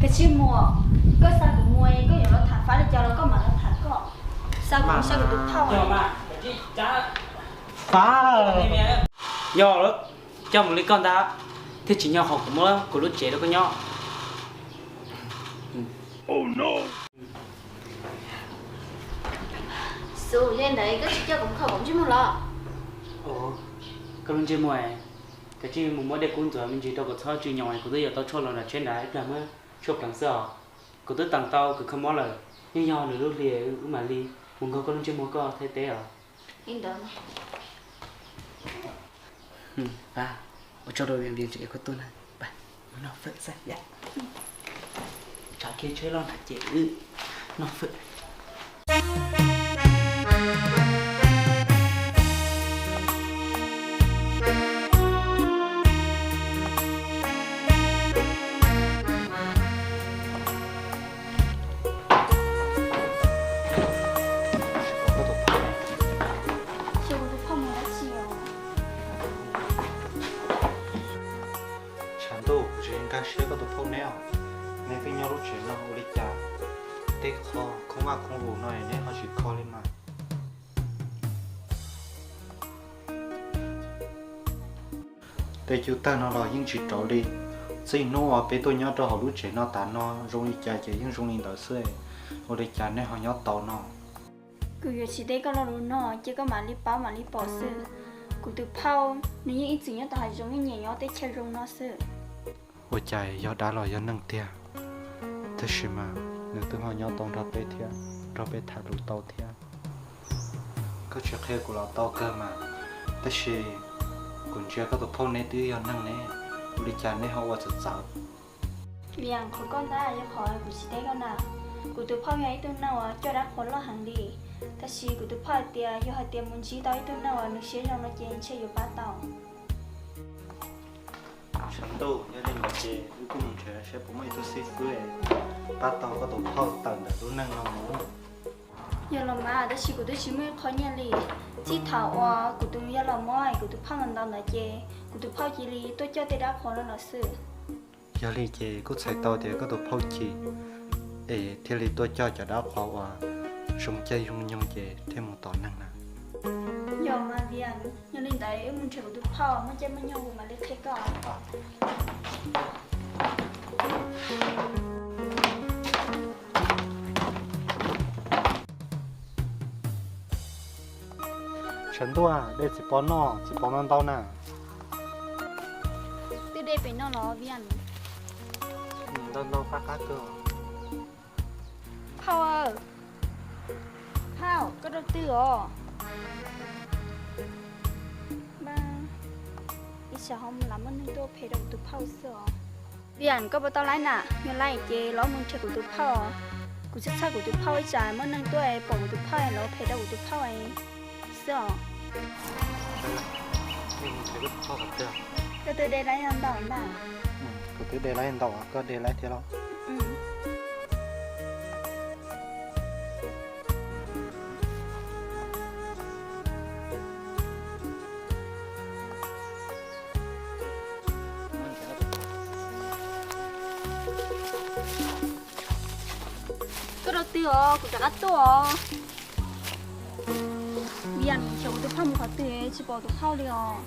Koj tsis mus, koj xa kuv mus, koj yuav los tham Fab li cas los koj mam los tham koj. Xa kuv mus saib kuv tus phauj. Fab, yog coj mus li koj ntag, thiaj tsis nyog qhov kuv muab kuv lub tsev rau koj nyob. Xub, yog li ntawd koj tsis coj kuv mus kho kuv ntsej muag los? Koj lub ntsej muag, koj tsis mus muab dej kub ntxuav me ntsis rau kom txhob tsw nyoos, kuv twb yuav tau tshuaj los nram tsheb nrad ib pliag muab tshuaj pleev xwb os. Kuv twb teem tau kuv kho mob lawm, yeej yog nws lub hli, wb mam li mus nkaug koj lub ntsej muag koj thiaj teb os. Ua tsaug rau Vias, Vias tseem ua koj tub na. Noj fawm xwb, tshav kiag tsheb loj na ces wb noj fawm. Tshav ntuj, kuv tsis nkag siab koj tus phauj neb os. Neb twb nyob lub tsev no ua li cas tej qho khoob vaj khoob vus no neb ho tsis kho li mas. Tej cub tawg no los yeej tsis rauv li. Txij hnub uas peb tuaj nyob rau hauv lub tsev no tas no zoo li cas ces yeej zoo li ntawd xwb. Ua li cas neb ho nyob tau no? Kuv yuav tsis teb koj lo lus no, cia koj mam li paub mam li pom xwb. Kuv tus phauj nws yeej ib txwm nyob tom hav zoov, yeej nyiam nyob teb chaws zoo no xwb. Ua cas yog dab los yog neeg tiag? Tab sis mas nws twb ho nyob tau nrog peb thiab, nrog peb tham lus tau thiab. Koj tsis qhia kuv los tau kawg mas, tab sis kuv ntsia koj tus phauj neb twb yog neeg ne, ua li cas neb ho ua txawv txawv? Vim qhov koj ntag, yog qhov kuv tsis teb koj na. Kuv tus phauj yog ib tug neeg uas coj dab qhuas loj heev li, tab sis kuv tus phauj hais tias yog hais tias mus ntsib tau ib tug neeg uas nws siab zoo no ces ntshe yuav pab tau. Tshav ntuj, yog li ntawd ces wb kuj mus nrhiav saib puas muaj ib tug xib fwb pab tau koj tus phauj tawm ntawm lub neej no mus. Yog los mas, tab sis kuv twb tsis muaj ib qho nyiaj li. Txij thaum uas kuv tus yawg laus mob kuv tus phauj ntawd ntawd ces kuv tus phauj cia li tuaj coj tej dab qhuas no los xwb. Yog li ces kuj txhais tau tias koj tus phauj chim es thiaj li tuaj coj cov dab qhuas uas zoo caij zoo nyoog ces thiaj mus tom neeg na. Yog mas Vias, yog li ntawd wb mus nrhiav kuv tus phauj, muaj caij muaj nyoog kuv mam li qhia koj. Tshav ntuj, dej txiv pos noj, txiv pos ntau ntau na. Twb dej pem no los Vias? Ntau ntau qab qab kawg. Phauj, phauj, koj rau twg os? Ib tsam ho lam muaj neeg tuaj phem rau kuv tus phauj xwb os. Vias, koj puas tau laib na? Yog laib ces los mus nrhiav kuv tus phauj. Kuv txhawj txhawj kuv tus phauj, ib tsam muaj neeg tuaj pom kuv tus phauj los phem rau kuv tus phauj xwb os. Koj twb de laib ntau na. Kuv twb de laib ntau, koj de laib thiab los? Koj rau twg os, kuv rov qab tuaj os. Vias, kuv tus phauj mus qhov twg tsis pom tus phauj li os.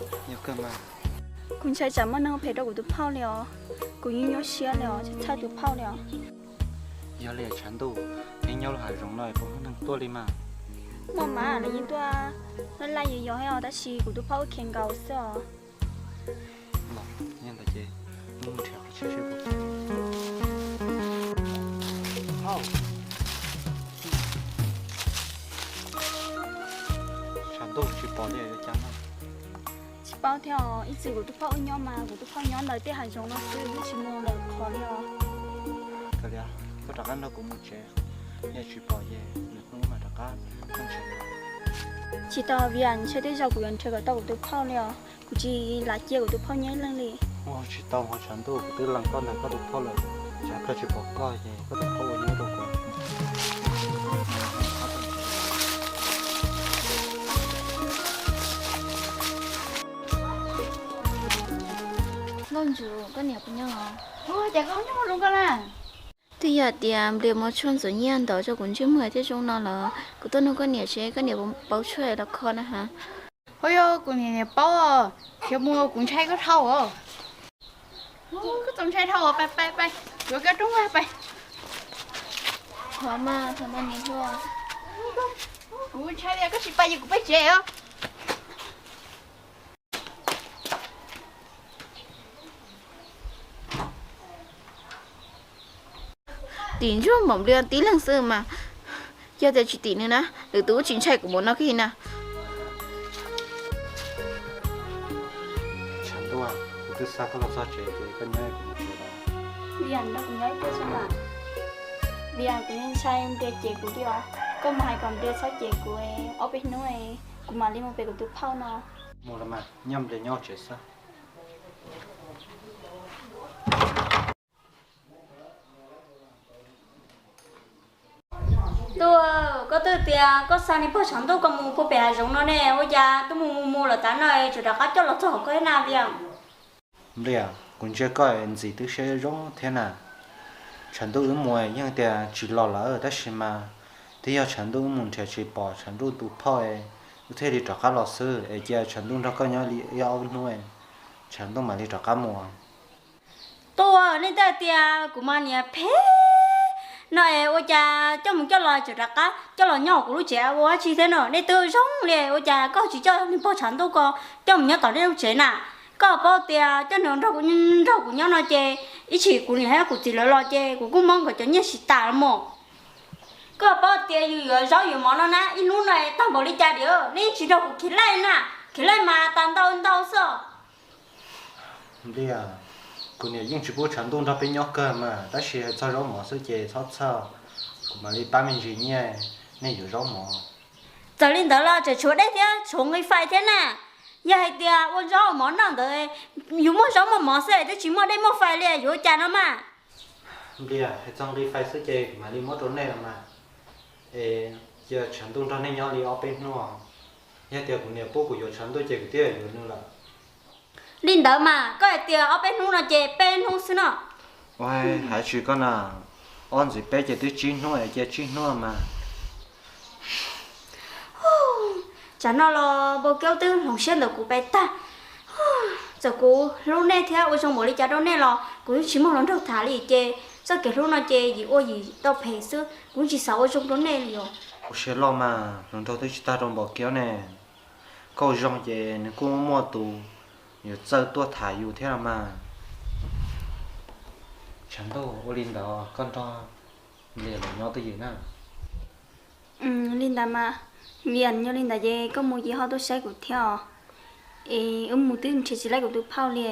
Kuv ntshai tsam muaj neeg phem rau kuv tus phauj li os. Kuv yeej nyuaj siab li os, txhawj tus phauj li os. Yog li tshav ntuj, neb nyob lub hav zoov no puas muaj neeg tuaj li mas? Muaj mas, lawv yeej tuaj laj laj yos yos os, tab sis kuv tus phauj wb khiav nkaus xwb os. Los, yog ntawd ces wb mus nrhiav qhov tshiab seb puas pom. Tshav ntuj tsis pom li, ua cas no? Tsis paub thiab os, ib txwm kuv tus phauj wb nyob mas kuv tus phauj nyob ntawm tej hav zoov no xwb, wb tsis mus lawm qhov li os. Kav liam, koj rov qab nrog kuv mus tsev, yog tsis pom ces nws kuj mam rov qab tuaj nrhiav. Tsis tau Vias, ntshe tej zaum kuv yuav nrhiav kom tau kuv tus phauj li os. Kuv tsis lam cia kuv tus phauj nyob ib leeg li. Ua tsis tau, tshav ntuj, kuv twb lees koj ntawm koj tus phauj lawm, tsam koj tsis pom koj ces koj tus phauj ua nyuaj rau kuv. Nkauj Ntsum, koj niam puas nyob? Ua cas koj nyob zoo koj na? Twb yog tias Nplias muab tshuaj ntxuav nyiaj ntawd rau kuv ntsej muag thiaj zoo no los kuv tuaj nug koj niam seb koj niam pauv tshuaj los kho na has. Ho yog kuv niam niam paub, khiav mus kuv ntshai koj dhau os. Koj txaus ntshai dhau os, pais pais pais, yuav koj rooj vag pais. Thov mas, thov mas niam hluas. Kuv ntshai tias koj tsis pais ces kuv peb tsev os. Tim ntsuag npaum Nplias tib leeg xwb mas, yog tias tsis tim nws na, lwm tus tsis ntshai kuv npaum no kiag na. Tshav ntuj, kuv twb xa koj los txog tsev ces koj nyob kuv mus tsev los. Liam, nrog kuv nyob ib pliag xwb mas. Liam, kuv yeej ntshai Nplias cem kuv li os. Koj mus hais kom Nplias txhob cem kuv, ob peb hnub kuv mam li mus pem kuv tus phauj no. Mus los mas, nyob Nplias nyob tsev xwb. Tub, koj twb tias koj xa niag pog tshav ntuj ko mus puag pem hav zoov no ne, ua cas twb mus mus mus lawm tav no tseem rov qab coj los txog koj thiab na Liam? Nplias, kuv ntsia koj ntxim twb siab zoo thiab na. Tshav ntuj wb mus yeej tias tsis los lawm tab sis mas twb yog tshav ntuj wb mus nrhiav tsis pom tshav ntuj tus phauj, wb thiaj li rov qab los xwb es cia tshav ntuj nrog koj nyob li ib ob hnub, tshav ntuj mam li rov qab mus. Tub, nej twb tias kuv mas niam phem no es ua cas coj mus coj los tseem rov qab coj los nyob kuv lub tsev ua dab tsi thiab no? Nej twb zoo li ua cas koj tsis coj niag pog tshav ntuj ko coj mus nyob tom nej lub tsev na? Koj paub tias coj nws nrog kuv nyob no ces ib tsam kuv niam thiab kuv txiv lawv los ces kuv kuj muab nkawd cov nyiaj siv tas los mas. Koj paub tias yus yuav zaub yuav mov no na ib hnub no tag npaum li cas diam, nej tsis nrog kuv khiav laij na, khiav laij mas tas ntau ntau xwb. Nplias, kuv niam yeej tsis pub tshav ntuj nrog peb nyob kawg mas, tab sis hais txog zaub mov xwb ces txhob txhawj, kuv mam li pab me ntsis nyiaj nej yuav zaub mov. Txawm li ntawd los tseem tshuav dej thiab tshuav nqi fais thiab na. Yog hais tias ua zaub mov noj ntawd, yus muaj zaub muaj mov xwb twb tsis muaj dej muaj fais li yuav ua cas no mas. Nplias, hais txog nqi fais xwb ces kuv mam li muab rau nej los mas. Es cia tshav ntuj nrog nej nyob li ob peb hnub. Yog tias kuv niam pub kuv yuav tshav ntuj ces kuv twb yuav nws lawm. Li ntawd mas koj hais tias ob peb hnub no ces peb hnub xwb no. Ua, hais tsis koj na, ob ntxiv peb ces twb tsib hnub es cia tsib hnub mas. Tsam no los npau kiaub twb hloov siab ntawm kuv pais tag. Txawm kuv hlub nej thiab ua zoo npaum li cas rau nej los kuv yeej tsis muaj hluas nraug tham li ces txoj kev hlub no ces yim ua yim tau phem xwb, kuv tsis xav ua zoo rau nej li os. Ua siab loj mas, hluas nraug twb tsis tag rau npau kiaub ne. Koj ua zoo ces nws kuj muaj tus yuav txawj tuaj tham yus thiab los mas. Tshav ntuj, ua li ntawd koj nrog Nplias lawv nyob twj ywm na. Li ntawd mas, Nplias, yog li ntawd ces koj mus ces ho tuaj saib kuv thiab os. Es wb mus twb nrhiav tsis laib kuv tus phauj li,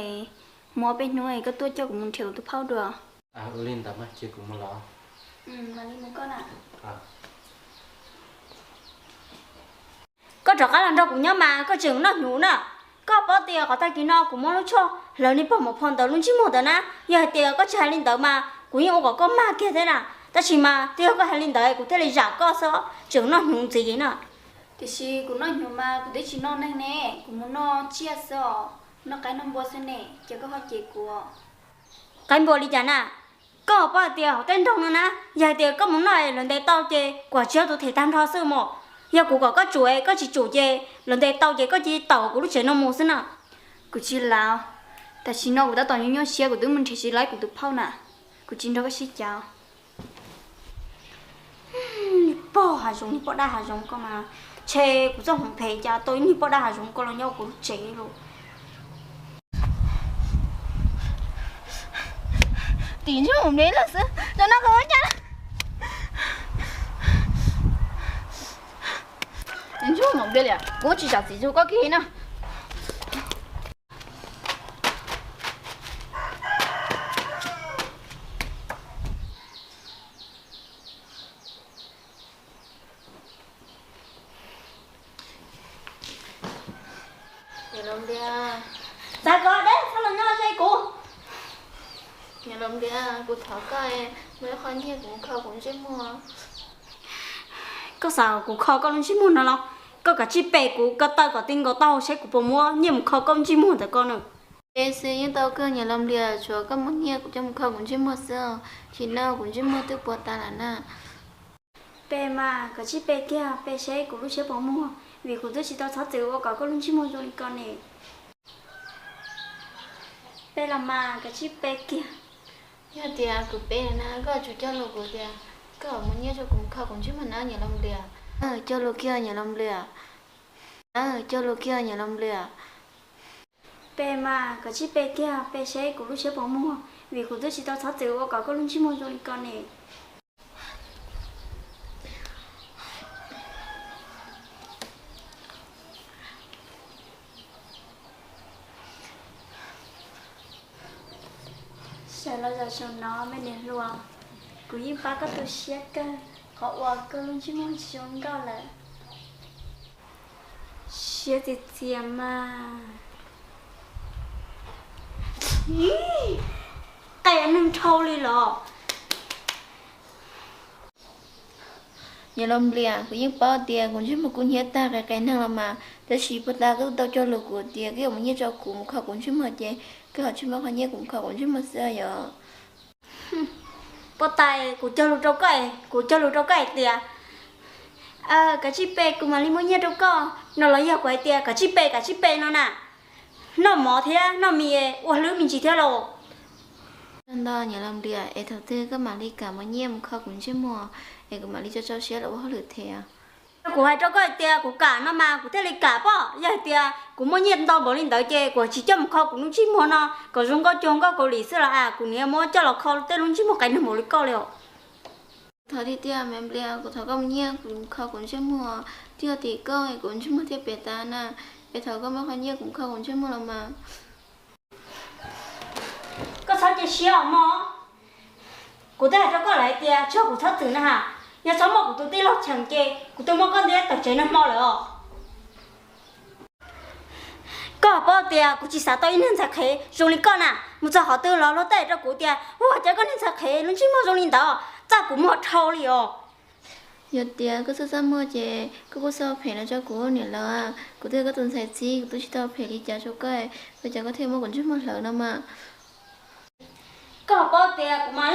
mus ob peb hnub es koj tuaj coj kuv mus nrhiav kuv tus phauj dua. Ua li ntawd mas ces kuv mus los. Koj rov qab los nrog kuv nyob mas koj tseem noj hnyuv na. Koj paub tias qhov tag kis no kuv muab lub tshuaj hlawv niag pog Maum Phau ntawd lub ntsej muag ntawd na. Yog hais tias koj tsis hais li ntawd mas kuv yeej ua kom koj mag kiag thiab na. Tab sis mas twb yog koj hais li ntawd kuv thiaj li zam koj xwb, tseem noj hnyuv ntxiv na. Tiam sis kuv noj hnyuv mas kuv twb tsis noj neeg ne, kuv mus noj tsiaj xwb os, noj qaib noj npua xwb ne, ces koj ho cem kuv. Qaib npua li cas na? Koj paub hais tias hauv tej nroog no na, yog hais tias koj mus noj lawv ntes tau ces kuv tsis yog tus them tag nrho xwb mas. Yog kuv kom koj tsum, koj tsis tsum ces lawv ntes tau ces koj cia li tawm kuv lub tsev no mus xwb na. Kuv tsis laus, tam sim no kuv tab tom nyuaj nyuaj siab, kuv twb mus nrhiav tsis laib kuv tus phauj na, kuv tsis nrog koj sib cav. Niag pog hav zoov, niag poj dab hav zoov ko mas, ntshe kuv txoj hmoov phem cas tau ib niag poj dab hav zoov ko los nyob kuv lub tsev lauj. Tim ntsuj mus li lawm xwb, no no koj ua cas? Tim ntsuj mus li, kuv tsis zam txim rau koj kiag na. Niam laus Nplias, txav koj deb txhob los nyob ze kuv. Niam laus Nplias, kuv thov koj, muaj ib qho nyiaj kuv kho kuv ntsej muag. Koj xav kuv kho koj lub ntsej muag no los? Koj kav tsij pe kuv ko taw kom ti nkaus tau saib kuv puas muab nyiaj mus kho koj lub ntsej muag ntawm ko na. Pe xwb yeej tau kawg niam laus Nplias, tshuav koj muab nyiaj kuv coj mus kho kuv ntsej muag xwb, tsis no kuv ntsej muag twb puas tas lawm na. Pe mas, koj tsij pe kiag, pe seb kuv lub siab puas muag, vim kuv twb tsis tau txhob txwm ua kom koj lub ntsej muag zoo li ko ne. Pe los mas, koj tsij pe kiag. Yog tias kuv pe na, koj yuav tsum cog lus kuv tias koj muab nyiaj rau kuv mus kho kuv ntsej muag na niam laus Nplias. Cog lus kiag niam laus Nplias. Cog lus kiag niam laus Nplias. Pe mas, koj tsij pe kiag, pe seb kuv lub siab puas muag, vim kuv twb tsis tau txhob txwm ua kom koj lub ntsej muag zoo li ko ne. Sawv los zaum no me niam hluas, kuv yeej pab koj tu siab kawg qhov uas koj lub ntsej muag tsis zoo nkauj lawm. Siab txias txias mas. Qe neeg dhau li los. Niam laus Nplias, kuv yeej paub tias kuv ntsej muag kub hnyiab tag qe qe neeg los mas, tab sis puag ta koj tau cog lus kuv tias koj yuav muab nyiaj rau kuv mus kho kuv ntsej muag ces koj ho tsis muab qhov nyiaj kuv mus kho kuv ntsej muag xwb yom. Puag ta kuv cog lus rau koj, kuv cog lus rau koj hais tias koj tsij pe kuv mam li muab nyiaj rau koj no los yog kuv hais tias koj tsij pe, koj tsij pe no na. Noj mov thiab noj mis ua hlwb me ntsis thiab lauj. Ntau niam laus Nplias, es thaum twg koj mam li kam muab nyiaj mus kho kuv ntsej muag es kuv mam li tso rau siab los ua hauj lwm thiab. Kuv hais rau koj hais tias kuv kam no mas kuv thiaj li kam pob. Yog hais tias kuv muaj nyiaj ntau npaum li ntawd ces kuv tsis coj mus kho kuv lub ntsej muag no kom zoo nkauj cuag nkauj Kaus Lim xwb los as, kuv niam muab coj los kho tej lub ntsej muag qe neeg npaum li koj li os. Thov tiag tiag me Nplias, kuv thov koj muab nyiaj kuv kho kuv ntsej muag, twb yog tim koj es kuv ntsej muag thiaj pem tas na, es thov koj muab qhov nyiaj kuv kho kuv ntsej muag los mas. Koj txhob cia siab os mog. Kuv twb hais rau koj lawm hais tias tsuas kuv txhob txwm na has, yog txhob muaj kuv tus tij laug cheem ces kuv twb muab koj ntiab tawm tsev nag hmo lawm os. Koj paub tias kuv tsis xav tau ib niag ntxhais qhev zoo li koj na, mus txog qhov twg los luag tej rau kuv tias ua cas koj niag ntxhais qhev lub ntsej muag zoo li ntawd, txaj kuv muag dhau li os. Yog tias koj txaj txaj muag ces koj kuj txhob phem los rau kuv niam laus, kuv twb yog koj tus ntxhais txib, kuv twb tsis tau phem li cas rau koj, ua cas koj thiaj muab kuv ntsej muag hlawv no mas. Koj paub tias kuv mas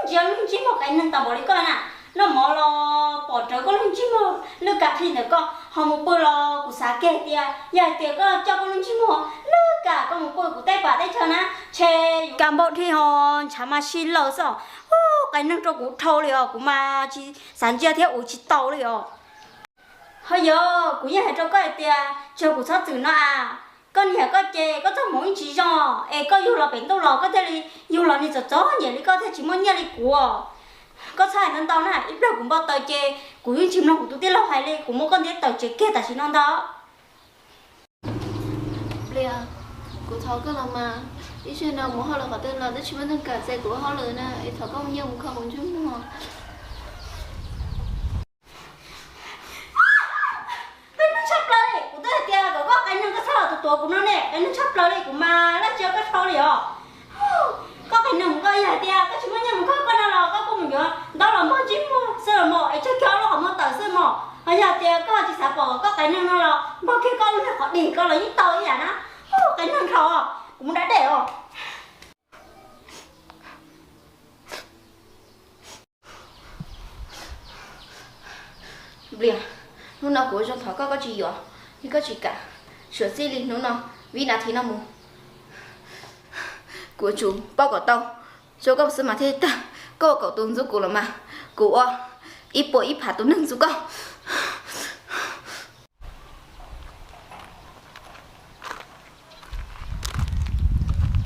ntsia lub ntsej muag qe neeg tau npaum li koj na, noj mov los pom rawv koj lub ntsej muag lwj kas qhi ntawm koj, ho mus pw los kuv xav kiag tias yog hais tias koj coj koj lub ntsej muag lwj kas koj mus pw kuv tej pam teb chaws na, ntshe yuav kas npau dhi ho ntshav mas si laws xwb. Qe neeg rau kuv dhau li os, kuv mas tsis xav ntsia thiab ua tsis tau li os. Ho yog kuv yeej hais rau koj hais tias tsuas kuv txhob txwm no as, koj niam koj ces koj txoj hmoov yeej tsis zoo es koj yug los pem ntuj los koj thiaj li yug los niag txom txom nyem li koj thiaj tsis muaj nyiaj li kuv. Koj txhob hais ntau ntau na, ib pliag kuv npau taws ces kuv yeej tsis mloog kuv tus tij laug hais li, kuv muab koj ntiab tawm tsev kiag tam sim no ntag. Nplias, kuv thov koj los mas, ib zaug no mus hauj lwm qhov twg los twb tsis muaj neeg kam txais kuv ua hauj lwm na, es thov koj muab nyiaj mus kho kuv ntsej muag. Qe neeg tshaj plaws li, kuv twb hais tias kom koj qe neeg koj txhob los tuav tuav kuv no ne, qe neeg tshaj plaws li, kuv mas laj tsis ua koj dhau li os. Koj qe neeg mus koj, yog hais tias koj tsis muaj nyiaj mus kho koj no los koj kuj mus yuav ntaub los npog ntsej muag xwb los mas es tseg kiag ob lub qhov muag tawm xwb mog. Ho yog hais tias koj tsis xav pom koj qe neeg no los npog kiag koj lub niag qhov dig koj los yeej tau ib yam na. Qe neeg dhau, kuv mus da dej os. Nplias, hnub no kuv ua zoo thov koj, koj tsis yuav, koj tsis kam, suav txij li hnub no, vib nas this no mus, kuv yuav tsum pauj kom tau rau koj xwb mas thiaj tag. Koj ua kaum tus ntxub kuv los mas kuv ua ib puas ib phav tus neeg ntxub koj.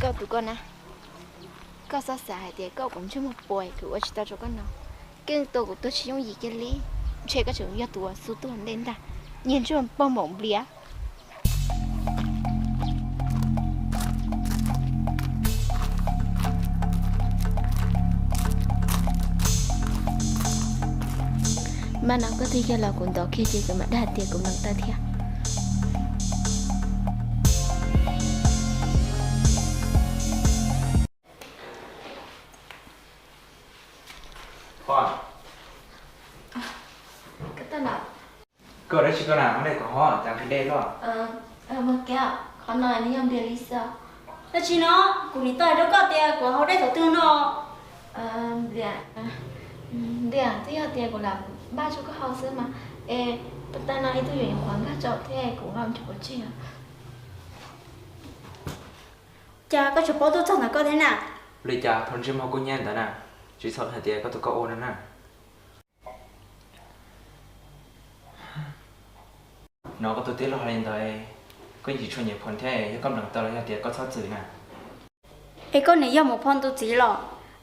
Koj tus koj na, koj txhob xav hais tias koj kuv ntsej muag puas kuv ua tsis tau rau koj no. Keej tua kuv tuag tsis yooj yim kiag li, ntshe koj tseem yog tus uas xub tuag ntej ntag, niag ntsej muag pog npaum Nplias. Mas no koj twb yog los kuv ntov kiag ces kuv mam dag tias kuv mloog tau thiab. Koj dab tsi koj na, dej kuv ho cas nqhis dej loj. Qhov no nws yog Nplias li xwb. Dab tsi no? Kuv nim tau hais rau koj tias kuv haus dej thaum twg no? Ntiam, twb yog tias kuv lam npaj rau koj haus xwb mas. Es, tam no ib tug yuav nyuam qhuav nkag rau thiab kuv nqa mus rau pov tseg. Cas koj tseem paub tuaj txog ntawm koj thiab na? Ua li cas phone ntsej muag kuj nyiab ntawd na? Tsis txhob hais tias koj tus koj ua no na. Hnov koj tus tij laug hais li ntawd, koj yeej tsis tshua nyiam phone thiab, yog koj nplees tau los yog tias koj txhob txwm na. Es koj nim yog Mus Phoo tus txiv los?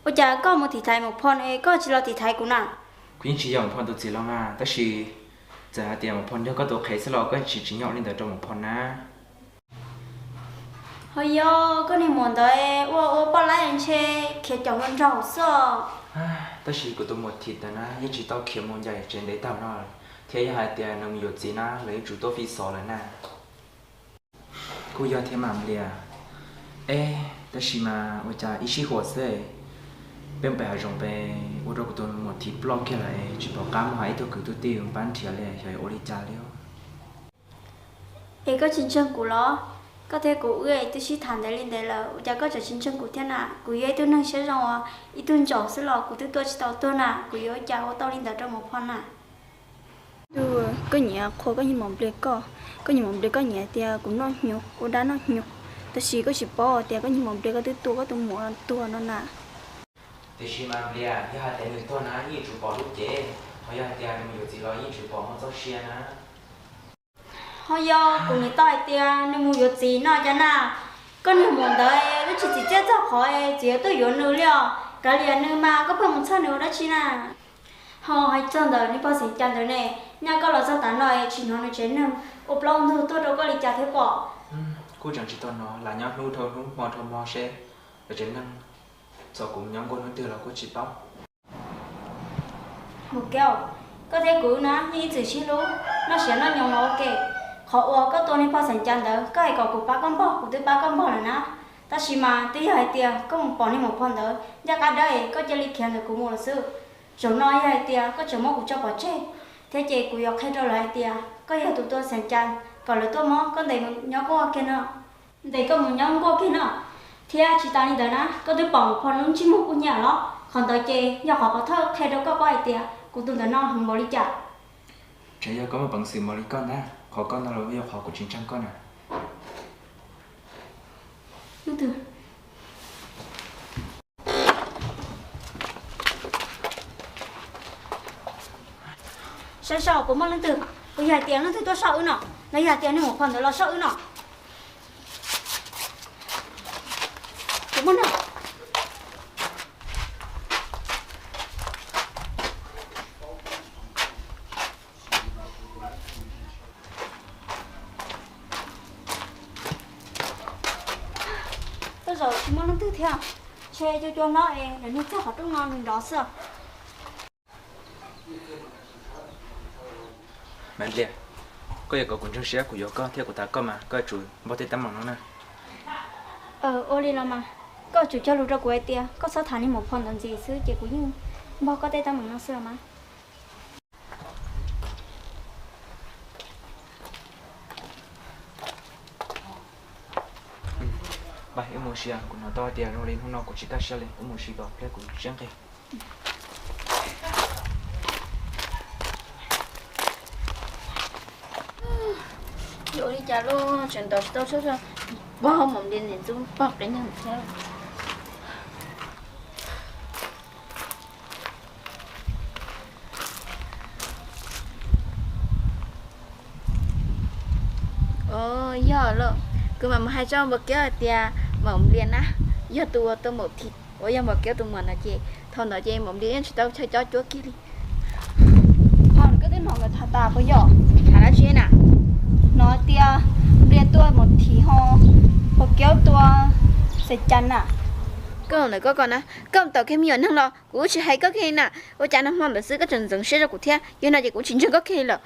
Ua cas koj mus tiv thaiv Mus Phoo es koj tsis los tiv thaiv kuv na? Kuv yeej tsis yog Mus Phoo tus txiv los mas, tab sis txawm hais tias Mus Phoo yog koj tus qhev xwb los koj yeej tsis tsim nyog ua li ntawd rau Mus Phoo na. Ho yog koj niag muam ntawd ua ua poj laib ntshe khiav caum nraug xwb. Tab sis kuv tus muam thim ntawd na yeej tsis tau khiav mus ncaim tsev ntev tag no, thiab yog hais tias nws mus yuav txiv na los yeej tsum tuaj fi xov lawm na. Kuj yog thiab mas Nplias. Eb, tab sis mas ua cas ib sij huam xwb peb mus pem hav zoov pem ua rau kuv tus muam thim ploj kiag lawm es tsis pom qab mus hais ib tug kwv tug tij pab nrhiav li, xyov yuav ua li cas li. Es koj tsis ntseeg kuv los? Koj thiab kuv wb twb sib tham ntev li ntev lawm, ua cas koj tseem tsis ntseeg kuv thiab na? Kuv yog ib tug neeg siab zoo uas ib tug ntsaum xwb los kuv twb tua tsis tau tuag na, kuv yuav ua cas ua tau li ntawd rau Mus Phoo na? Koj nyiam qhuas koj niag maum Nplias koj, koj niag maum Nplias koj nyiam tias kuv noj hnyuv ua dab noj hnyuv, tab sis koj tsis paub tias koj niag maum Nplias koj twb tua koj tus muam tuag no na. Tiam sis mas Nplias, yog hais tias nws tuag na yeej yuav tsum pom lub cev, ho yog hais tias nws mus yuav txiv los yeej yuav tsum pom muaj txoj sia na. Ho yog kuv nim tau hais tias nws mus yuav txiv no cas na? Koj niag maum ntawd twb tsis txim txiaj txog qhov txiv yuav tuaj yuav nws li os. Kav liam nws mas koj pheej mus txhawj nws ua dab tsi na? Ho hais txog ntawm niag pog Xeem Cas ntawd ne, nyob koj los txog tav no tsis hnov nws tsev neeg ua plaub ntug tuaj rau koj li cas thiab pob? Kuj tseem tsis tau hnov, lam nyob hnub dhau hnub hmo dhau hmo seb lawv tsev neeg txog kuv nyob nkuaj hnub twg los kuj tsis paub. Mus Kiav, koj thiab kuv na yeej ib txwm sib hlub, noj siav noj nyoos los ua ke. Qhov uas koj tua niag pog Xeem Cas ntawd koj hais kom kuv pab koj npog kuv twb pab koj npog lawm na. Tab sis mas twb yog hais tias koj mus pom niag maum pog ntawd ncaj qab dawb es koj cia li khiav ntawm kuv mus lawm xwb. Zaum no yog hais tias koj tseem muab kuv tso pov tseg thiab ces kuv yuav qhia rau lawv hais tias koj yog tus tua Xeem Cas kom lawv tuaj muab koj ntes mus nyob nkuaj kiag no. Ntes koj mus nyob nkuaj kiag no. Thiab tsis tas li ntawd na, koj twb pom maum pog lub ntsej muag kuj nyiam los? Qhov ntawd ces yog qhov pov thawj qhia rau koj paub hais tias kuv tus ntawm no heev npaum li cas. Tseem yog koj muaj peev xwm npaum li koj ntag, qhov koj ntag los yog qhov kuv tsis ntseeg koj na. Saib saib puas muaj leej twg, puas yog hais tias leej twg tuaj soj wb no, los yog hais tias niag maum pog ntawd los soj wb no. Puas muaj na? Tej zaum tsis muaj leej twg thiab, ntshe cua cua hlob es lawv niag txog qhov rooj no nws nrov xwb. Maiv Nplias, koj yuav kom kuv ntseeg siab kuv yuav koj thiab kuv tham koj mas koj yuav tsum npog tej teeb meem no na. Ua li los mas, koj yuav tsum cog lus rau kuv hais tias koj txhob tham niag maum pog ntawd ntxiv xwb ces kuv yeej npog koj tej teeb meem no xwb los mas. Pab, wb mus ua si, kuv hnov tau hais tias zoo li hnub no kuv tsis kaj siab li, wb mus ua si kom pliag kuv siab nqig. Yuav ua li cas los tseem ntaus tsis tau tsheb, pog maum Nplias niam ntxub pog qias neeg thiab. Yog lawm, kuv mam mus hais rau Npam Kiab hais tias maum Nplias na yog tus uas tua maum Thim uas yog Npam Kiab tus muam no ces thaum ntawd ces maum Nplias yeej tsis tau chaw cob cuab kiag li. Ho koj twb hnov nkawd tham tas puas yog? Tham dab tsi na? Hnov tias Nplias tua maum Thim ho Npam Kiab tua Xaiv Cas na. Koj ntawm koj ko na, koj tawm kiag me nyuam neeg los kuv tsis hais koj kiag li na. Ua cas nag hmo ntawd xwb koj tseem ntxeev siab rau kuv thiab, yog no ces kuv tsis ntseeg koj kiag li lawm.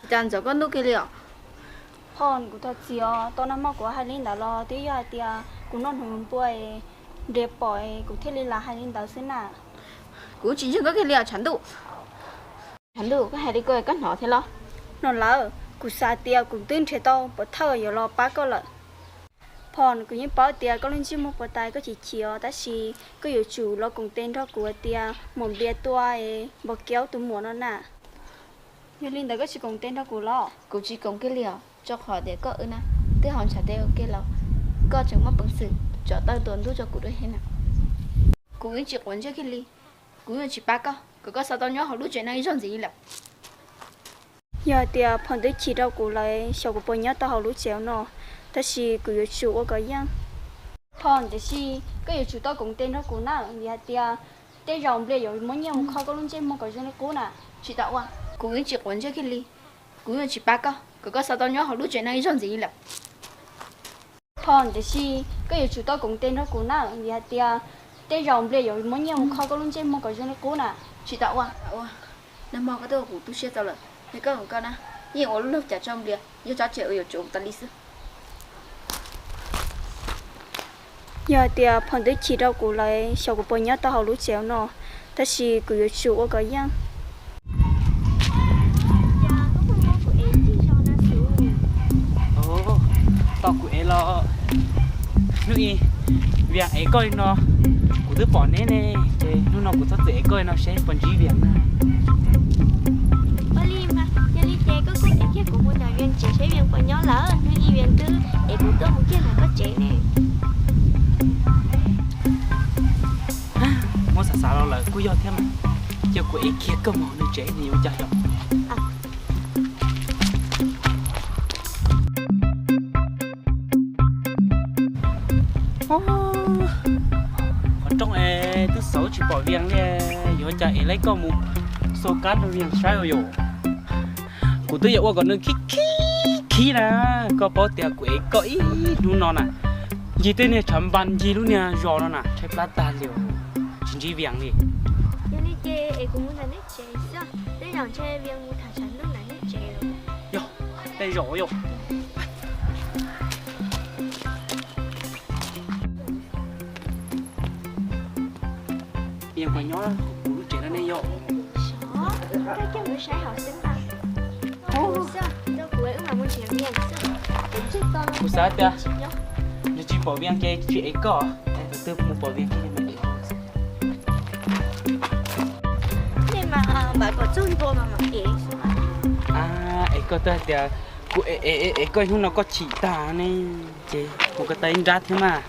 Cas ntxov koj ntuj kiag li os? Ho kuv thov txim os, tau nag hmo kuv hais li ntawd los twb yog hais tias kuv noj hnyuv npua, Nplias pom kuv thiaj li lam hais li ntawd xwb na. Kuv tsis ntseeg koj kiag li os tshav ntuj. Tshav ntuj, koj hais li ko koj hnov thiab los? No lawm, kuv xav tias kuv twb nrhiav tau pov thawj yuav los pab koj lawm. Phom, kuv yeej paub tias koj lub ntsej muag puas tas koj chim chim os, tab sis koj yuav tsum los koom tes nrog kuv hais tias Muam Nplias tua es npau kev tus muam no na. Yog li ntawd koj tsis koom tes nrog kuv los? Kuv tsis koom kiag li os, rau qhov tias koj wb na twb haus ntshav tes ua ke los koj tseem muaj peev xwm tso taw tua ntub rau kuv dua thiab na. Kuv yeej tsis quav ntsej kiag li, kuv yeej tsis pab koj kom koj xav tau nyob hauv lub tsev no ib zaug ntxiv li lawm. Yog hais tias Phom twb chim rau kuv lawm, xyov kuv puas nyob tau hauv lub tsev no, tab sis kuv yuav tsum ua kom yeej. Phom, tiam sis koj yuav tsum tau koom tes nrog kuv na, vim hais tias tej zaum Nplias yuav muab nyiaj mus kho koj lub ntsej muag kom zoo li qub na. Tsis tau ua, kuv yeej tsis quav ntsej kiag li, kuv yeej tsis pab koj kom koj xav tau nyob hauv lub tsev no ib zaug ntxiv li lawm. Phom, tiam sis koj yuav tsum tau koom tes nrog kuv na, vim hais tias tej zaum Nplias yuav muab nyiaj mus kho koj lub ntsej muag kom zoo li qub na. Tsis tau ua. Nag hmo koj twb ua kuv tu siab tau lawm, yog koj koom koj na, yeej ua lub luag cas tso Nplias, yog tso tseg uas yuav tsum tas li xwb. Yog hais tias Phom twb chim rau kuv lawm, xyov kuv puas nyob tau hauv lub tsev no, tab sis kuv yuav tsum ua kom yeej. Tau kuv ev los hnub ib Vias ev koj li no, kuv twb pom neb ne, ces hnub no kuv txhob txwm ev koj li no seb puas ntsib Vias na. Ua li mas, yog li ces koj kuj ev kiag kuv mus nram Vias tsev seb Vias puas nyob lawm, hnub ib Vias twb ev kuv tuaj mus kiag ntawm koj tsev ne. Muab xav xav los lawm kuj yog thiab mas, cia kuv ev kiag koj mus nws tsev nws yuav cas xyov. Qhov rooj es twb xauv tsis pom Vias li, yuav cas es lawv koj mus xo kab rau Vias saib ua yus. Kuv twb yuav ua kom nws khib khib khib na, koj paub tias kuv ev koj ib hnub no na, ncig tej niag tshav npas ncig lub niag zos no na tshaib plab tag li, tsis ntsib Vias li. Yog li ces es kuv mus ntawm nej tsev xwb, tej zaum ntshe Vias mus tham tshav ntuj ntawm nej tsev. Yog, tej zaum yog. Vias puas nyob kuv lub tsev no ne yog? Koj cia kuv saib hauv xwb ntag. Kuv xav tias yog tsis pom Vias ces tsis ev koj, tus twg mus pom Vias ces mam ev. Nej mas npam kom txog ntua mas mam ev. Es koj twb hais tias kuv ev ev koj hnub no koj chim tag ne, ces mus koj tau ib nrab thiab mas.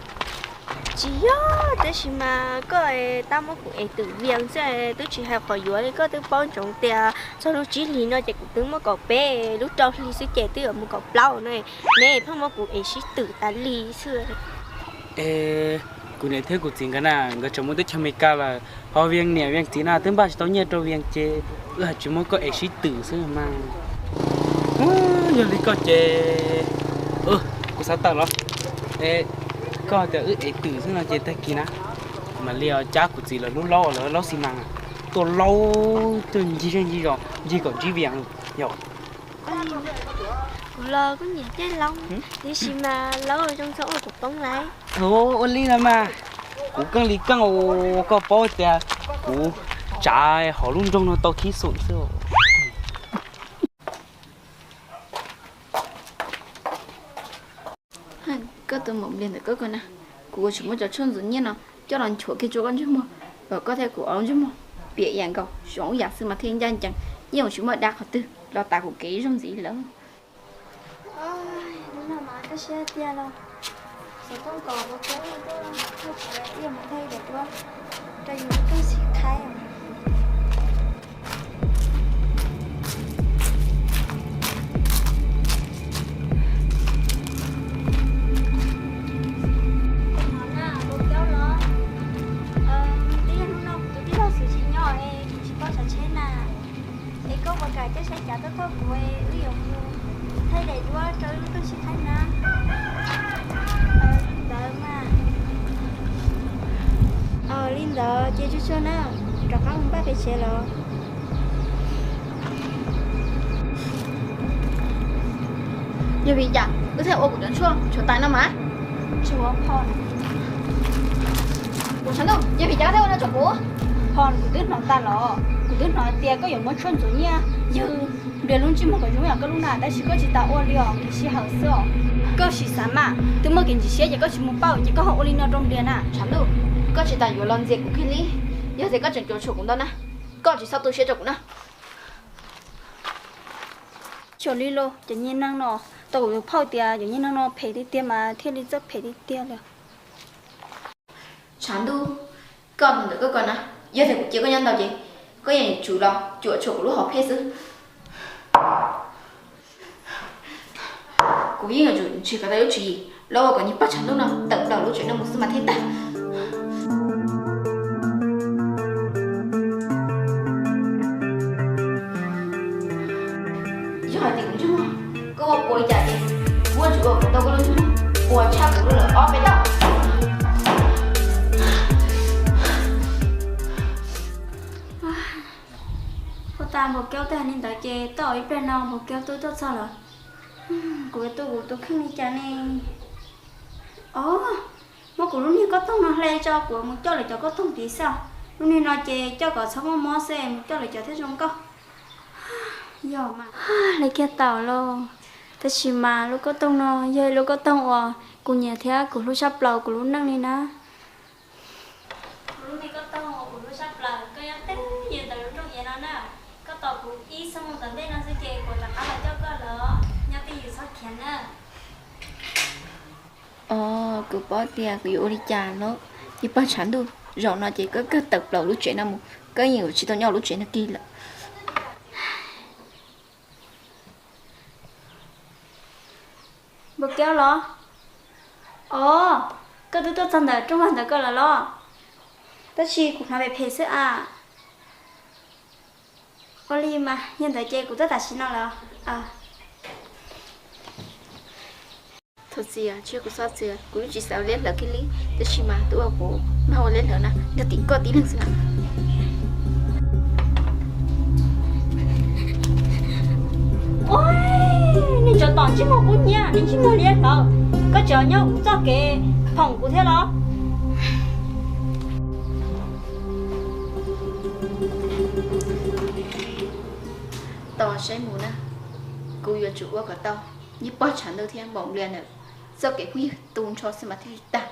Tsis yog, tab sis mas koj tab muab kuv ev twm Vias xwb, twb tsis hais qhov yuav li, koj twb paub ntsoov tias txog lub tsib hlis no ces kuv twb muaj kaum peb, lub rau hli xwb ces twb yuav mus kaum plaub no, neb pheej muab kuv ev sib twm tas li xwb. Es kuv niam thiab kuv txiv nkawd na, nkawd tseem mus teb chaws Amelikas lawm, ho Vias niam Vias txiv na twb npaj tsis tau nyiaj rau Vias ces wb haj tsis muab koj ev sib twm xwb mas. Yog li koj ces, kuv xav tawm los. Es koj tias wb ev twm xwb no ces tag kis na mam li cab kuv txiv lawv lub laub, lawv laub xi mas tuaj laub tuaj ncig zej ncig zos ncig kom ntsib Vias yom. Kuv los kuj nyiam caij laub, tiam sis mas laub zoo txhob ua kuv poob lawm. Ua li no mas, kuv keej li keej, koj paub tias kuv tsav hauv lub nroog no tau khib xum xwb. Koj tus maum npliag ntawm koj ko na, kuv tseem muab cov tshuaj ntxuav nyiaj no coj los nchuav kiag rau koj ntsej muag kom koj thiab kuv ua lub ntsej muag piam ib yam nkaus, zoo ib yam xwb mas thiaj ncaj ncees, yeej tsis muaj dab qhov twg los tav kuv kev ib zaug ntxiv lawm. Hnub no mas koj siab tiag los xov tooj kom ua kub tuaj, ib yam mus nthe daim duab rau yus lub rooj sib qhaib. Hnub no kuv tus tij laug Xwm tsis nyob es kuv tsis paub tsav tsheb na. Es koj puas kam coj sab cav tuaj thauj kuv, wb yuav mus thaij daim duab rau wb lub rooj sib qhaib na. Li ntawd mas. Li ntawd ces tsuag tsuag na, rov qab mus npaj pem tsev los. Yog vim cas wb thiaj ua kuv cov tshuaj tshuav tais no mas? Yog vim cas koj thiaj ua no rau kuv? Phom, kuv twb hnov tas los, kuv twb hnov hais tias koj yuav muab tshuaj ntxuav nyiaj yawg Nplias lub ntsej muag kom zoo yam koj lub na, tab sis koj tsis tas ua li os, sij hawm xwb os. Koj sim xav mas, twb muaj kev ntxim siab ces koj tsis mus pauj ces koj ho ua li no rau Nplias na. Tshav Ntuj, koj tsis tas yuav los ntxias kuv kiag li. Yog tias koj tseem cuam tshuam kuv ntau na, koj tsis txhob tu siab rau kuv na. Xyov li los cov nyuag neeg no, tau kuv tus phauj tias cov nyuag neeg no phem tiag tiag mas thiaj li txawj phem tiag tiag li. Tshav Ntuj, koj ntawm koj ko na, yog tias kuv cia koj nyob ntau ces koj yeej yuav tsum los cuam tshuam kuv lub hom phiaj xwb. Kuv yeej yuav tsum nrhiav kom tau lub tswv yim los ua kom niag pog Tshav Ntuj no tawm plaws lub tsev no mus xwb mas thiaj tag. Yog hais tias kuv ntsej muag koj ua puas li cas ces kuv yuav tsum ua kom tau koj lub ntsej muag puas tshaj kuv lawm ob peb tawm. Ua tas Npauj Kaub twb hais li ntawd ces tau ib pliag no Npauj Kaub twb tuaj txog lawm. Kuv yuav tu kuv tus kheej li cas ne? Os, muab kuv lub niag kauj toog no hle tso, kuv mus coj lawv cov kauj toog tid xwb. Lub niag no ces coj kom txhob muaj mob xwb, mus coj lawv cov thiaj zoo nkauj. Yog mas, hle kiag tau lauj. Tab sis mas lub kauj toog no yog ib lub kauj toog uas kuv nyiam thiab kuv hlub tshaj plaws kuv lub neej li na. Kuv lub me kauj toog uas kuv hlub tshaj plaws, koj nyob twj ywm ntawm lub rooj iav no na. Koj tos kuv ib xuab moos tom ntej no xwb ces kuv rov qab los coj koj los, nyob twj ywm txhob khiav na. Os, kuv paub tias kuv yuav ua li cas lawm. Niag pog Tshav Ntuj, zaum no ces koj kawg tawm plaws lub tsev no mus, koj yeej yuav tsis tau nyob lub tsev no kiag lawm. Npauj Kaub los? Os, koj twb tuaj txog ntawm rooj vag ntawd ko lawm los? Tab sis kuv hnov phem phem xwb as. Ua li mas yog ntawd ces kuv tuaj tam sim no lawm. Thov txim, tsis yog kuv txhob txwm, kuv yeej tsis xav ua liab hlawv kiag li, tab sis mas tus uas kuv mag ua liab hlawv na yog tim koj tib leeg xwb na. Ua, niag tsov tom ntsej muag kub hnyiab, niag ntsej muag liab hlawv, koj tseem nyob kuv txoj kev phoom kuv thiab los? Tos saib mus na, kuv yuav tsum ua kom tau niag pog Tshav Ntuj thiab Npaum Nplias ntawm txoj kev phooj ywg tu nrho xwb mas thiaj li tag.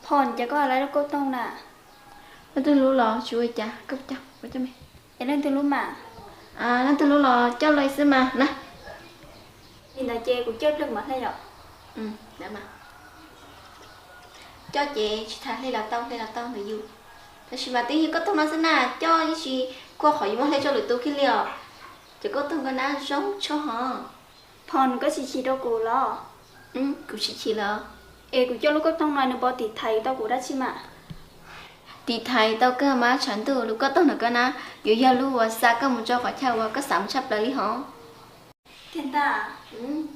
Phom, cas koj lawv lub kauj toog na? Leej twg lub los tsis ua cas, koj coj, koj coj me. Es leej twg lub mas? Leej twg lub los coj los xwb mas na. Li ntawd ces kuv coj pliag mam hle yom. Coj ces tsis tas hle los tau, hle los tau ntawm yus. Tab sis mas twb yog kauj toog no xwb na, coj ib tsis khuaj qhov yuav muab hle rau lwm tus kiag li os. Ces kauj toog ko na zoo tshaj hov. Phom, koj tsis chim rau kuv los? Kuv tsis chim los. Es kuv coj lub kauj toog no nws puas tim thaiv tau kuv dab tsi mas? Tim thaiv tau kawg mas Tshav Ntuj, lub kauj toog no ko na, yuav yog lub uas xa koj mus rau qhov chaw uas koj xav mus tshaj plaws li hov. Tiag ntag.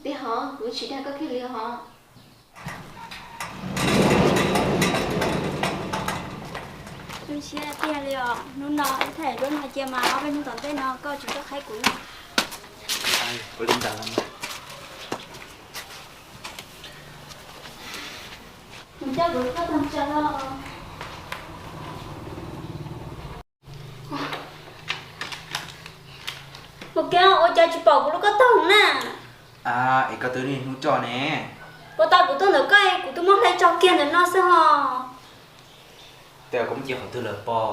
Tiag hov, kuv tsis dag koj kiag li hov. Zoo siab tiag li os, hnub no wb thaij duab no cia mas ob peb hnub tom ntej no koj tsis tuaj qhaib kuv na. Ua li ntawd los mas. Mus coj kuv lub kauj toog tso. Npauj Kaub, ua cas tsis pom kuv lub kauj toog na? Es koj twb niaj hnub coj ne. Puas tau kuv tuaj ntawm koj, kuv twb muab hle tso kiag ntawm no xwb hos. Tes koj muab cia qhov twg lawm pog?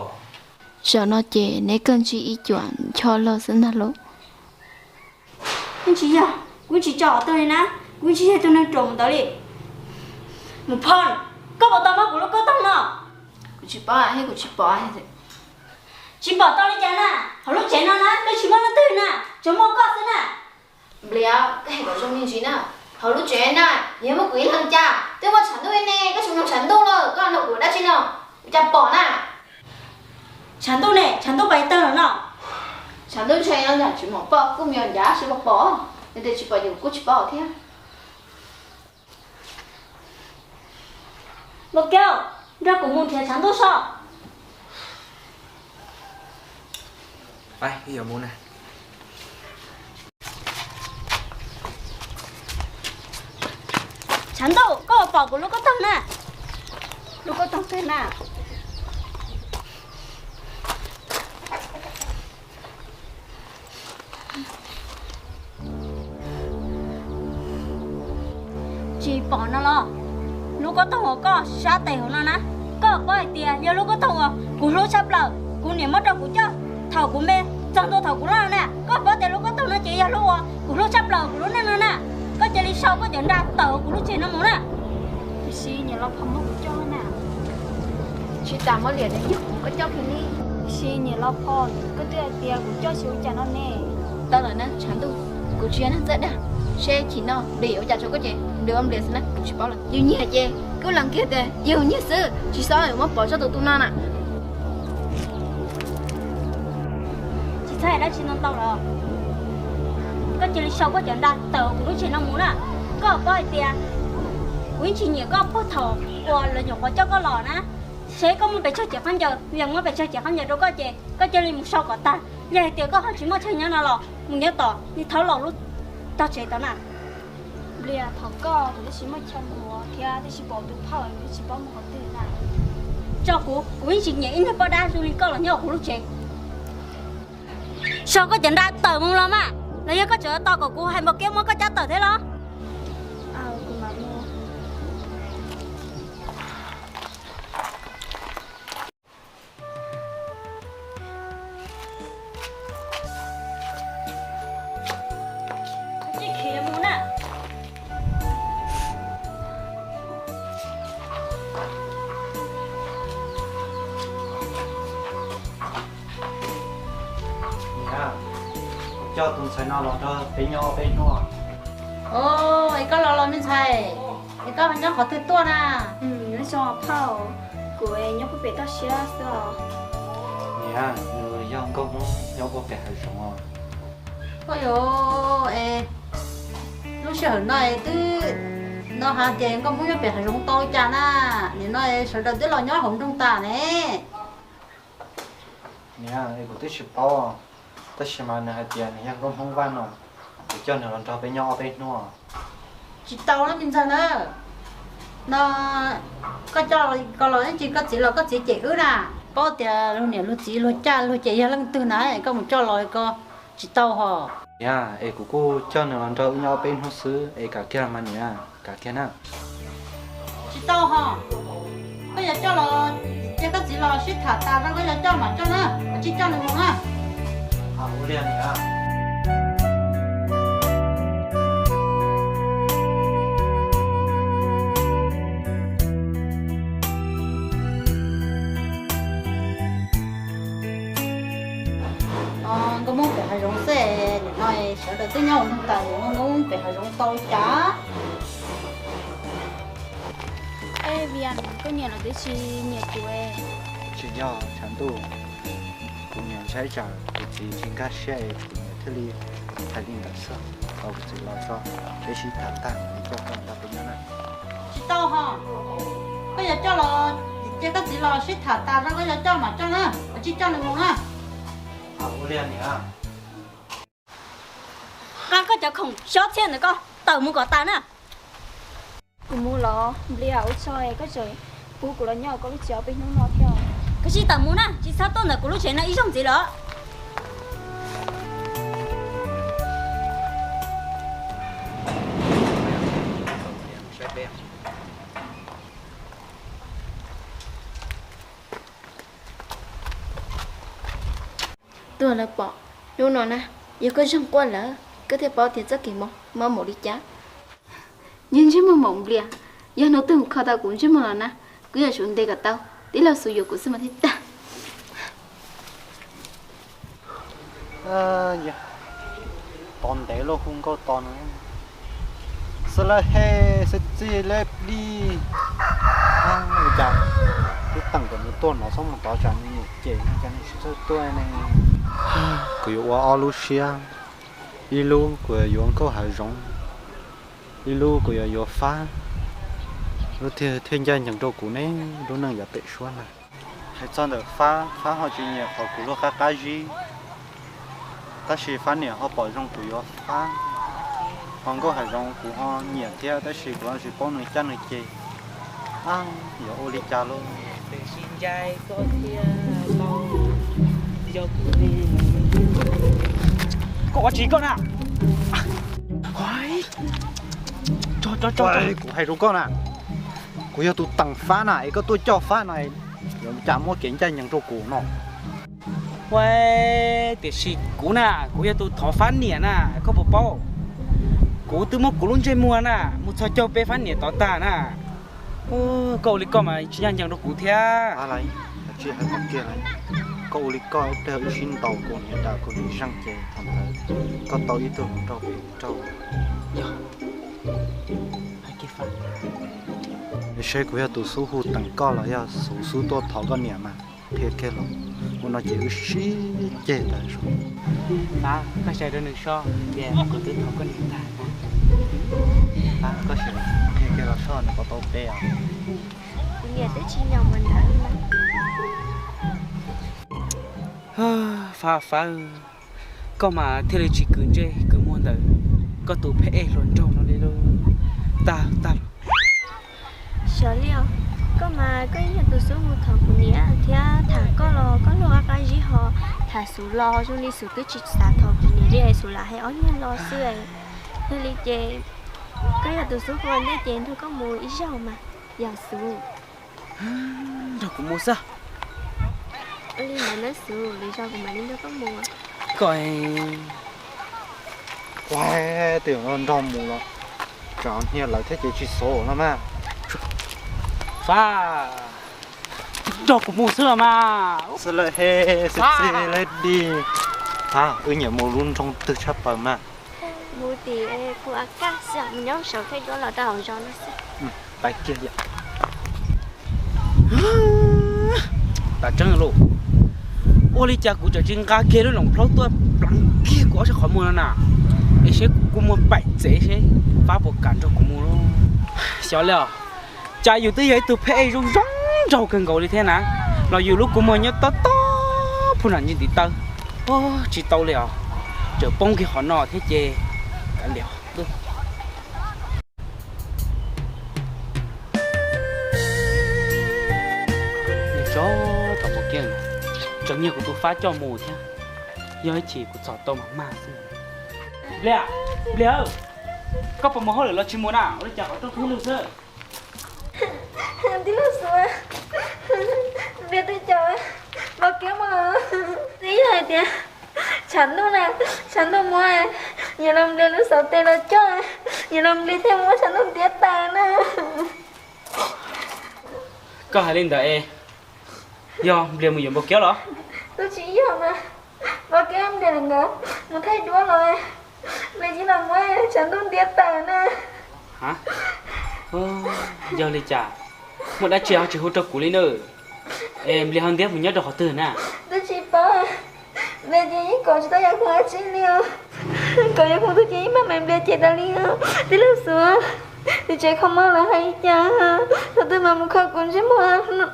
Zaum no ces neb kawg ntsib ib cuam ncho lawm xwb ntag lauj. Yeej tsis yog, kuv tsis tso qhov twg li na, kuv tsis yog tus neeg ruam mus ntawd li. Mus Phom, koj puas tau muab kuv lub kauj toog no? Kuv tsis paub thiab, kuv tsis pom. Tsis pom tau li cas na, hauv lub tsev no na twb tsis muaj leej twg na, tsuas muaj koj xwb na. Nplias, koj hais kom zoo me ntsis na, hauv lub tsev na yog muaj kuv ib leeg cas, twb muaj Tshav Ntuj ne, koj tsis mloog Tshav Ntuj lawm, koj nug kuv dab tsi no, kuv cas pom na. Tshav Ntuj ne, Tshav Ntuj pais tag lawm no. Tshav Ntuj ntshai no ntshe tsis mom pom, kuj me nyuam ncav sib pom pom, nws tias tsis pom yus kuj tsis paub thiab. Npauj Kaub, nrog kuv mus nrhiav Tshav Ntuj sob. Pab, wb yuav mus na. Tshav Ntuj, koj puas pom kuv lub koj toog na? Lub koj toog twg na? Tsis pom no los? Lub koj toog uas koj sab tes hauv no na, koj paub hais tias yog lub koj toog uas kuv hlub tshaj plaws, kuv niam muab rau kuv coj thaum kuv me txog ntua thaum kuv loj na. Koj paub tias lub koj toog no ces yog lub uas kuv hlub tshaj plaws kuv lub neej no na. Koj cia li sau koj cov nra tawm hauv kuv lub tsev no mus na. Tiam sis niam los phom muab kuv coj na. Tsis tas muab liam tias yog kuv muab koj coj kiag li. Tiam sis niam los phom, koj twb hais tias kuv coj tsis ua cas no ne. Tau lawm na Tshav Ntuj, kuv tsis yog neeg txawj dag, seb chim no Nplias yuav ua cas rau koj ces Nplias ua Nplias xwb na, kuv tsis paub lawm. Yus nyiag ces kuj lees kiag tias yus nyiag xwb, tsis txhob muab pov tseg tus no na. Tsis txhob hais dab tsi ntau ntau los. Koj cia li sau koj cov nra tawm kuv lub tsev no mus na. Koj paub hais tias kuv yeej tsis nyiam koj puag thaum uas lawv nyuam qhuav coj koj los na. Seb koj muaj pes tsawg ciam khaub ncaws, yog muaj pes tsawg ciam khaub ncaws rau koj ces koj cia li mus sau kom tag. Yog hais tias koj ho tsis muaj chaw nyob no los mus nyob tom niag thaub laus lub tog tsev tod na. Nplias, thaum koj kuv twb tsis muaj chaw mus thiab twb tsis pom tus phauj, kuv twb tsis paub mus qhov twg na. Tso kuv, kuv yeej tsis nyiam ib niag poj dab zoo li koj los nyob hauv kuv lub tsev. Sau koj cov nra tawm mus los mas, los yog koj tseem tos kom kuv hais npaum kiab muab koj cab tawm thiab los? Niam, kuv coj tus ntxhais no los nrog peb nyob ob peb hnub. Os, es koj los los me ntxhais, es koj nyob qhov twg tuaj na? Nyob zoo phauj, kuv nyob puag pem toj siab xwb os. Niam, nws yog nkauj Hmoob nyob puag pem hav zoov os. Oj yos, es lub sij hawm no es twb no hais tias nkauj Hmoob nyob pem hav zoov tau cas na, nim no es sawv daws twb los nyob hauv nroog tas ne. Niam, es kuv twb tsis paub, tab sis mas nws hais tias nws yog nkauj Hmoob Vaj no, kuv coj nws los nrog peb nyob ob peb hnub. Tsis tau na me ntxhais na. No koj coj ko los ib tsam koj txiv los koj txiv cem wb na. Paub tias luag niam luag txiv luag caj luag ces yog leej twg na, koj mus coj los ko tsis tau hos. Niam, es kuv kuj coj nws los nrog wb nyob ob peb hnub xwb es kam kiag mas niam, kam kiag na. Tsis tau hos. Koj yuav coj los ces koj txiv los sib tham tas rau koj yuav coj mam coj na, ua tsis coj nws mus na. Nkauj Hmoob pem hav zoov xwb, nim no sawv daws twb nyob hauv nroog tas, nkauj Hmoob pem hav zoov tau cas? Ej, Vias, koj nyiam los twb tsis nyiam kuv. Tsis yog Tshav Ntuj, kuv niam ntshai tsam kuv txiv tsis nkag siab es kuv niam thiaj li hais li ntawd xwb. Tau kuv txiv los tso, peb sib tham tag kuv coj koj nrog peb nyob na. Tsis tau hos. Koj yuav coj los ces koj txiv los sib tham tas rau koj yuav coj mam coj na, ua tsis coj nws mus na. Nqa koj cov khoom xyob txhiab ntawm koj tawm mus kom tas na. Kuv mus los Nplias, ua tsaug koj tseem pub kuv los nyob koj lub tsev ob peb hnub no thiab. Koj sib tawm mus na, tsis txhob tuaj ntawm kuv lub tsev no ib zaug ntxiv lawm. Tuag lawv pom hnub no na, yog koj zeeg quaj lawm koj thiaj paub tias txoj kev mob mob npaum li cas. Yog ntsej muag maum Nplias, yog hnub twg kho tau kuv ntsej muag los na, kuv yuav tsum ntes kom tau, tib laug xus yuav kuv xwb mas thiaj tag. Tos ntev luaj hu nkauj tos no. Xwb lawm he, xwb txij lawm li. Ua cas twb teem kom nws tuaj no txhob mus tov tsam nws niam cem no cas nws tsis txawj tuaj ne. Kuv yuav ua ob lub siab, ib lub kuv yuav yuav nkauj hav zoov, ib lub kuv yuav yuav fab, lub thiaj ncaj ncees rau kuv ne, lub neej yav pem suab na. Hais txog ntawm fab, fab ho tsis nyiam qhov kuv luag qab qab zib, tab sis fab niam ho pom zoo kuv yuav fab. Ho nkauj hav zoov kuv ho nyiam thiab tab sis kuv ho tsis paub nws caj nws ces. Ab, yuav ua li cas lauj? Tiam sis ncaim koj thiab tau yog kuv li. Koj ua tsis koj na. Kuv hais rau koj na, kuv yog tus teem fab na es koj tuaj coj fab no, yuav cas muaj kev ncaj ncees rau kuv no. Ua, tiam sis kuv na, kuv yog tus thov fab niam na, koj puas paub? Kuv twb muab kuv lub ntsej muag na mus txog caug peb fab niam tod tag na. Koj ua li koj mas tsis ncaj ncees rau kuv thiab. Tsis hais qhov kiag li, koj ua li koj ib pliag wb sib ntaus kuv niam dam kuv niam zeeg ces thaum ntawd koj tau ib tug hluas nraug kuv tus nraug. Yog, hais kiag fab, seb kuv yog tus xub hu teem koj los yog tus xub tuaj thov koj niam mas qhia kiag los. Ua no ces wb sib ceg tas zog. Fab, koj xav rau nws soj tias kuv twb thov koj niam tag. Fab, koj sim qhia kiag los soj nws puas tau pe os. Kuv niam twb tsis nyob mus ntawd. Fab, Fab, koj mas thiaj li tsis kwv ntsej kwv muag ntawm koj tus phab ej hluas nraug no li lauj. Tag tag. Xyov li os, koj mas koj yeej yog tus xub mus thov kuv niam thiab tham koj los koj luag qab qab zib ho tham Xub los zoo li Xub twb tsis xav thov kuv niam li es Xub lam hais ob niag los xwb. Yog li ces koj yog tus xub hu ua ntej ces nrog koj mus ib zaug mas yog Xub. Nrog kuv mus xwb. Ua li ntawd na Xub, lwm zaus kuv mam li nrog koj mus. Koj, ua, twb nrog mus los tsam hnia lawv thiab ces tsis xav no mas. Fab, nrog kuv mus xwb los mas. Xwb lawm he, xwb xwb lawm di. Fab, wb nyiam mus lub nroog twg tshaj plaws mas? Mus tim kuv a kaj xwb, mus nyob saum thaij duab los rau hauv zos no xwb. Pais kiag yom. Tas tseeb lauj, ua li cas kuv tseem tsis nqa kiag lub loos plaub tuaj pleev kiag kuv ob sab qhov muag no na? Es seb kuv kua muag paim txev seb Fab puas kam nrog kuv mus lauj. Xyov li os, cas yus twb yog ib tug phab ej zoo zoo nraug kawg nkaus li thiab na, los yus lub kua muag nyob tob tob phu nam ntsis ntiv taw. Tsis tau li os, tseem poob kiag qhov no thiab ces kav liam. Tso, tau mus kiag, tseem yog kuv tus Fab coj mus thiab, yog ib chim kuv txhom tau mas mag xwb. Nplias, Nplias, koj puas mus hauj lwm los tsis mus na? Ua li cas qhov rooj pib lug xwb? Tij laug Xus, Nplias twb caum Npau Kev mus lawm. Twb yog hais tias tshav ntuj na, tshav ntuj mus, yuav los Nplias lub xauv tes los coj, yuav los Nplias thiaj muab tshav ntuj ntiav tas na. Koj hais li ntawd es yog Nplias mus yuav Npau Kev los? Twb tsis yog mas, Npau Kev Nplias ntawd mus thaij duab los, Nplias cia li muab tshav ntuj ntiav tas na. Yog li cas, muaj dab tsi ho tsis hu rau kuv li na? Es Nplias ho ntiab mus nyob rau qhov twg na? Twb tsis paub, Nplias ces yeej kov tsis tau Yaj Khoom dab tsi li os. Kov Yaj Khoom tug ces yeej maj mam Nplias cem tas li os. Tij laug Xus, nws tsev kho mob lawv hais li cas, thaum twg mas mus kho kuv ntsej muag, hnub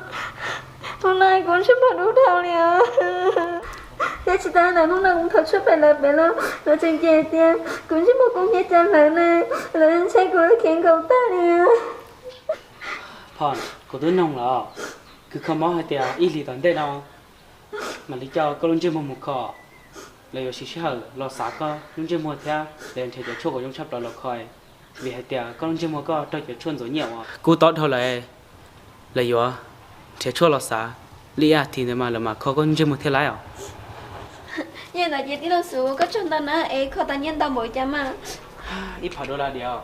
no kuv ntsej muag dub dhau li os. Thiab tsis tas ntawd hnub no kuv thov tshuaj pem lawv pem los lawv tseem cem tias kuv ntsej muag kub hnyiab cas hlawv na, lawv ntshai kuv lub khiav nkaus tag li. Phom, kuv twb noog lawm, kws kho mob hais tias ib hlis tom ntej no mam li coj koj lub ntsej muag mus kho, lawv yuav siv sij hawm los xav koj lub ntsej muag thiab lawv yuav nrhiav cov tshuaj kom zoo tshaj plaws los kho, vim hais tias koj lub ntsej muag koj raug cov tshuaj ntxuav nyiaj uas kub tob dhau lawm. Lawv yuav nrhiav tshuaj los xav li ib as thiv ntawd mas lawv mam kho koj ntsej muag thiaj laib os. Yog ntawd ces tij laug Xus, koj tsaug ntau na, es kho tau nyiaj ntau npaum cas mas? Ib phav dollar diam.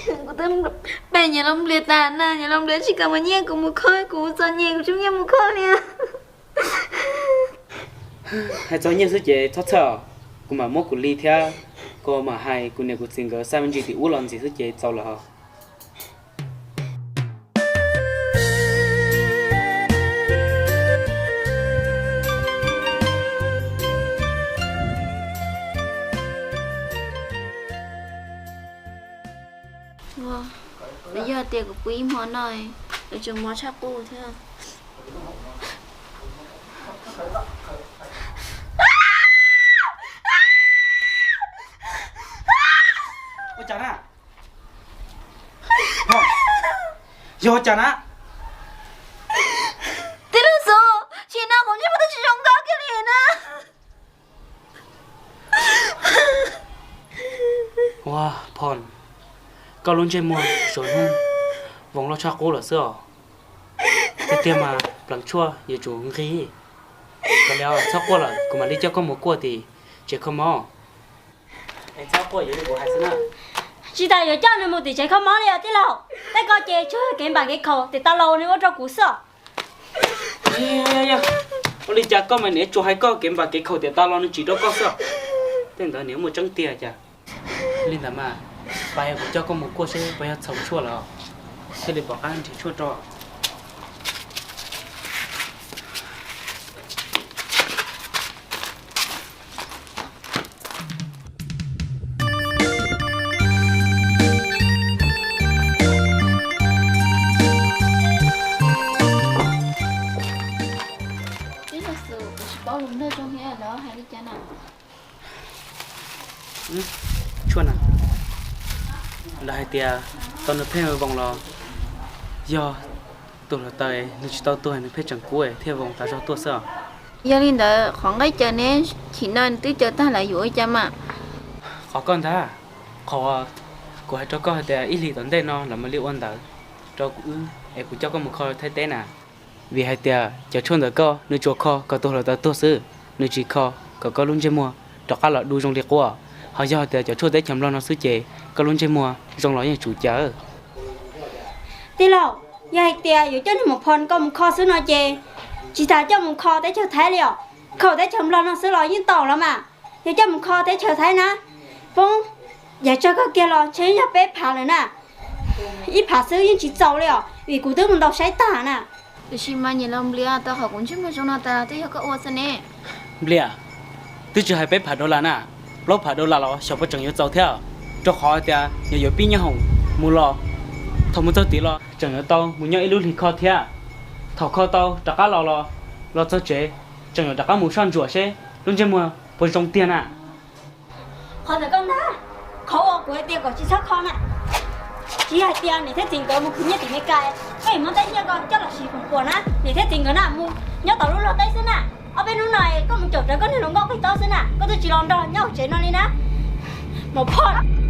Kuv twb pem nyiam los Nplias tas na, nyiam los Nplias tsis kam muab nyiaj kuv mus kho, kuv txom nyem kuv tsis muaj nyiaj mus kho li. Hais txog nyiaj xwb ces txhob txhawj, kuv mam muab kuv li thiab kuv mam hais kuv niam kuv txiv nkawd xa me ntsis tim ub los ntxiv xwb ces txaus lawm hos. Yog tias kuv pw ib hmo no, kuv tseem mob tshaj qub thiab. Yog cas na? Tij laug Xus, sim no kuv ntsej muag twb tsis zoo nkauj kiag li na. Ua, Phom, koj lub ntsej muag saum hnub voos loj tshaj qub lawm xwb os. Tiag tiag mas pleev tshuaj yuav tsum nqig. Kav liam, txhob quaj lawm, kuv mam li coj koj mus kuaj tim tsev kho mob. Es txhob quaj, yuav li kuv hais xwb na. Tsis tas yuav coj nws mus tim tsev kho mob li os tij laug. Tej ko ces tsuas yog kev npam kev khaum tiam tas los nws ua rau kuv xwb. Ua li cas koj mas niam tsuas hais koj kev npam kev khaum tiam tas los nws tsim rau koj xwb? Tej ntawd niam muaj tseeb tiag cas? Li ntawd mas, pab kuv coj koj mus kuaj seb puas yog txhaum tshuaj lawm, thiaj li pom qab nrhiav tshuaj rau. Tij laug Xus, kuv tsis paub lus Nplog zoo thiab, lawv hais li cas na? Tshuaj na, lawv hais tias tau nws pheej voos los yog tus hluav taws nws tsis tau tuag nws pheej tseem kub thiaj voos tas zog tuaj xwb os. Yog li ntawd qhov nqaij caws neb chim no twb caws tag lawm yuav ua cas mas? Qhov koj ntag, qhov kuv hais rau koj hais tias ib hlis tom ntej no lawv mam li ua ntawv rau kuv wb es kuv coj koj mus kho Thaib teb na. Vim hais tias cov tshuaj ntawm koj nws tsuas kho kom tus hluav taws tuag xwb, nws tsis kho kom koj lub ntsej muag rov qab los du zoo li qub. Ho yog hais tias cov tshuaj teb chaws Nplog no xwb ces koj lub ntsej muag zoo los yeej tsum caws. Tij laug, yog hais tias yuav coj niag maum Phom koj mus kho xwb no ces tsis tas coj mus kho teb chaws Thaib li os. Kho teb chaws Nplog no xwb los yeej tau los mas, yog coj mus kho teb chaws Thaib na, poob, yam tsawg kawg kiag los ntshe yog peb phav lawm na. Ib phav xwb yeej tsis txaus li os, vim kuv twb mus ntaus saib tag na. Tiam sis mas niam laus Nplias, tau qhov kuv ntsej muag zoo no tas twb yog koj ua xwb ne. Nplias, twb tsis hais peb phav dollar na, plaub phav dollar los xyov puas tseem yuav txaus thiab, rau qhov tias yog yuav pib nyob hoom mus los, thaum mus txog tid los tseem yuav tau mus nyob ib lub hlis kho thiab. Thaum kho tau rov qab los los, los txog tsev tseem yuav rov qab mus soj ntsuam seb lub ntsej muag puas zoo tiag na. Qhov ntawd koj ntag, qhov uas kuv hais tias kom tsis txhob kho na, tsis yog hais tias niam thiab txiv nkawd mus khwv nyiaj tim Meskas, koj yuav muab tej nyiaj ko coj los siv khoom puas na. Niam thiab txiv nkawd na mus nyob tom lub luag teb xwb na. Ob peb hnub no koj mus caum rawv koj niag hluas nkauj Qig Tob xwb na, koj twb tsis los nrog nyob hauv tsev no li na. Maum Phom.